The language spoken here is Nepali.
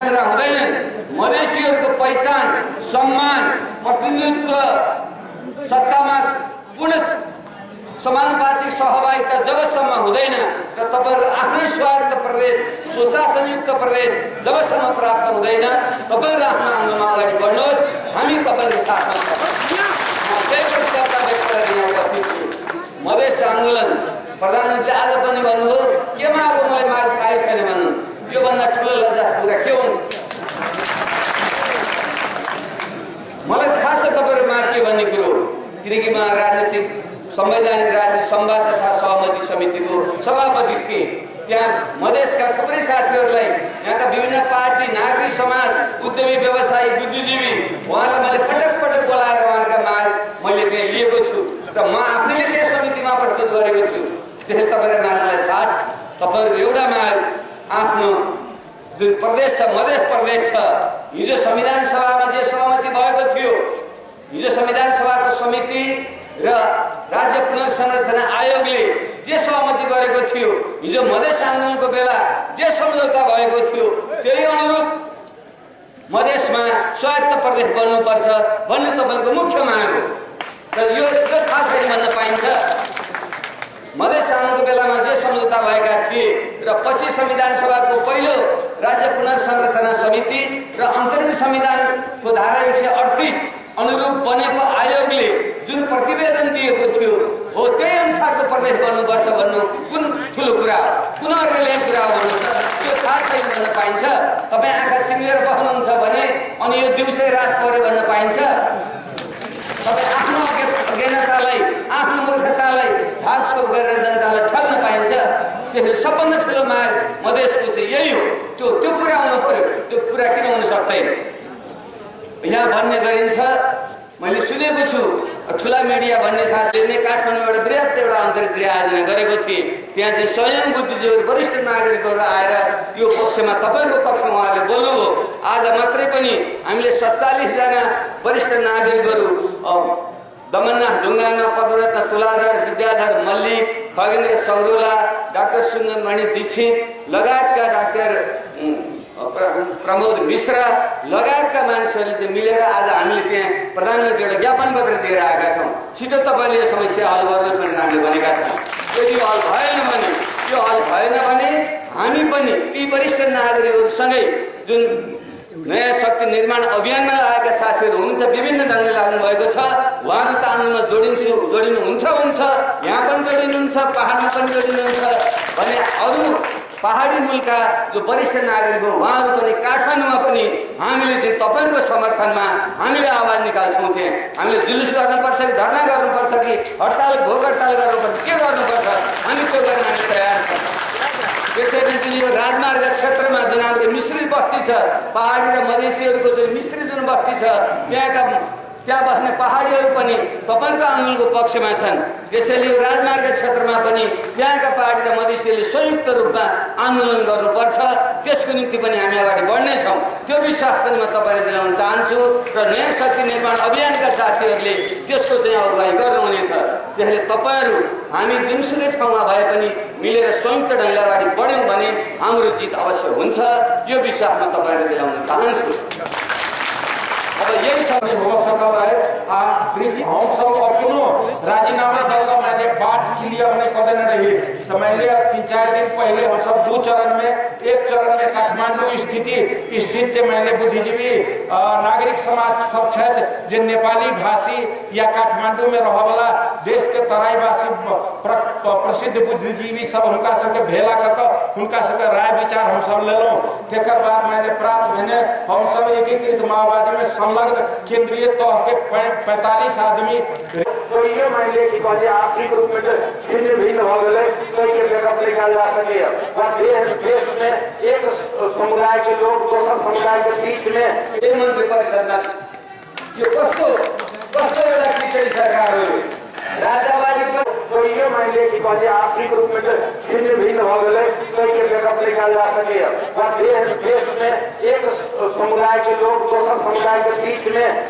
मधेसीहरूको पहिचान सम्मान प्रतिनिधित्व सत्तामा पूर्ण समानुपातिक सहभागिता जबसम्म हुँदैन र तपाईहरु आफ्नै स्वार्थ प्रदेश स्वशासनयुक्त प्रदेश जबसम्म प्राप्त हुँदैन तपाईहरु आफ्नो आन्दोलनमा अगाडि बढ्नुहोस् हामी तपाईहरुको साथमा छौं। मधेस आन्दोलन प्रधानमन्त्रीले आज पनि भन्नुभयो के मागो मलाई माग थाहै छैन भन्नु यो भन्दा ठूलो लज्जा कुरा के हुन्छ। मलाई थाहा छ तपाईहरु माग के भन्ने कुरो किनकि म राजनीतिक संवैधानिक राजनीतिक संवाद तथा सहमति समितिको सभापति थिए। त्यहाँ मधेसका थुप्रै साथीहरूलाई यहाँका विभिन्न पार्टी नागरिक समाज उद्यमी व्यवसायी बुद्धिजीवी उहाँलाई मैले पटक पटक बोलाएर उहाँका माग मैले त्यहाँ लिएको छु र म आफैले त्यहाँ समितिमा प्रस्तुत गरेको छु। त्यसैले तपाईहरुको माग मलाई थाहा छ। तपाईहरुको एउटा माग आफ्नो जुन प्रदेश छ मधेस प्रदेश छ हिजो संविधान सभामा जे सहमति भएको थियो हिजो संविधान सभाको समिति र राज्य पुनर्संरचना आयोगले जे सहमति गरेको थियो हिजो मधेस आन्दोलनको बेला जे सम्झौता भएको थियो त्यही अनुरूप मधेसमा स्वायत्त प्रदेश बन्नुपर्छ भन्ने तपाईहरुको मुख्य माग हो। र यो खास गरी भन्न पाइन्छ मधेस आन्दोलनको बेलामा जे सम्झौता भएका थिए र पछि संविधान सभाको पहिलो राज्य पुनर्संरचना समिति र अन्तरिम संविधानको धारा 138 अनुरूप बनेको आयोगले जुन प्रतिवेदन दिएको थियो हो त्यही अनुसारको प्रदेश बन्नुपर्छ भन्नु कुन ठुलो कुरा हो कुन अर्को कुरा हो भन्नु त्यो खास गरी भन्न पाइन्छ। तपाई आँखा चिम्लेर बस्नुहुन्छ भने अनि यो दिउँसै रात पर्यो भन्न पाइन्छ। तपाई आफ्नो अज्ञानतालाई आफ्नो मूर्खतालाई भागछोप गरेर जनतालाई ठग्न पाइन्छ। त्यसैले सबभन्दा ठुलो माग मधेसको चाहिँ यही हो। त्यो पुरा हुनु पर्यो। त्यो पुरा किन हुन सक्दैन यहाँ भन्ने गरिन्छ मैले सुनेको छु ठुला मिडिया भन्ने साथीले काठमाडौँबाट बृहत् एउटा अन्तर्क्रिया आयोजना गरेको थिए। त्यहाँ चाहिँ स्वयं बुद्धिजीवी वरिष्ठ नागरिकहरू आएर यो पक्षमा तपाईहरुको पक्षमा उहाँहरूले बोल्नुभयो। आज मात्रै पनि हामीले 47 जना वरिष्ठ नागरिकहरू दमननाथ ढुङ्गाना पदव्रत तुलाधर विद्याधर मल्लिक खगेन्द्र सौरोला डाक्टर सुन्दरमणि दीक्षित लगायतका डाक्टर प्रमोद मिश्र लगायतका मानिसहरूले चाहिँ मिलेर आज हामीले त्यहाँ प्रधानमन्त्री एउटा ज्ञापन पत्र दिएर आएका छौँ। छिटो तपाईले यो समस्या हल गर्नुहोस् भनेर हामीले भनेका छौँ। यदि हल भएन भने हामी पनि ती वरिष्ठ नागरिकहरूसँगै जुन नयाँ शक्ति निर्माण अभियानमा लागेका साथीहरू हुनुहुन्छ विभिन्न ढङ्गले लाग्नु भएको छ उहाँहरू त आन्दोलनमा जोडिनुहुन्छ यहाँ पनि जोडिनुहुन्छ पहाडमा पनि जोडिनुहुन्छ भने अरू पहाडी मुलका जो वरिष्ठ नागरिक हो उहाँहरू पनि काठमाडौँमा पनि हामीले चाहिँ तपाईहरुको समर्थनमा हामीले आवाज निकाल्छौँ। त्यहाँ हामीले जुलुस गर्नुपर्छ कि धरना गर्नुपर्छ कि हडताल भोक हडताल गर्नुपर्छ के गर्नुपर्छ हामी त्यो गर्न हामी तयार छौँ। त्यसैले दिल्लीको राजमार्ग क्षेत्रमा जुन हाम्रो मिश्रित बस्ती छ पहाडी र मधेसीहरूको जुन मिश्रित जुन बस्ती छ त्यहाँ बस्ने पहाडीहरू पनि तपाईहरुको आन्दोलनको पक्षमा छन्। त्यसैले यो राजमार्ग क्षेत्रमा पनि त्यहाँका पहाडी र मधेसीहरूले संयुक्त रूपमा आन्दोलन गर्नुपर्छ। त्यसको निम्ति पनि हामी अगाडि बढ्नेछौँ। त्यो विश्वास पनि म तपाईहरुलाई दिलाउन चाहन्छु र नयाँ शक्ति निर्माण अभियानका साथीहरूले त्यसको चाहिँ अगुवाई गर्नुहुनेछ। त्यसैले तपाईहरु हामी जुनसुकै ठाउँमा भए पनि मिलेर संयुक्त ढङ्गले अगाडि बढ्यौँ भने हाम्रो जित अवश्य हुन्छ। यो विश्वास म तपाईहरुलाई दिलाउन चाहन्छु। अब यही समय हो सकल है हम सब अपनो राजीनामा दलका मैंने बात लिया हमने कदम रही तो मैंने 3-4 दिन पहले हम सब 2 चरण में एक चरण में काठमांडू स्थित मैंने बुद्धिजीवी नागरिक समाज सब क्षेत्र जो नेपाली भाषी या काठमांडू में रहवाला देश के तराईवासी प्रसिद्ध बुद्धिजीवी सब उनका सबके भेला करके उनका सबके राय विचार हम सब ले लो। तेकर बाद मैंने प्राप्त मैंने हम सब एकीकृत माओवादी में संलग्न केंद्रीय तह के 45 आदमी तो ये मायने की बात आर्थिक रूप में छिन्न भिन्न हो गए तो ये बैकअप लेकर जा सके देश में एक समुदाय के लोग दूसरे समुदाय के बीच में एक मंत्री परिषद ये कस्तो एउटा खिचडी सरकार हो राजावादी पर तो ये मायने की बात आर्थिक रूप में छिन्न भिन्न हो गए तो ये बैकअप लेकर जा सके देश में एक समुदाय के लोग दूसरे समुदाय के बीच में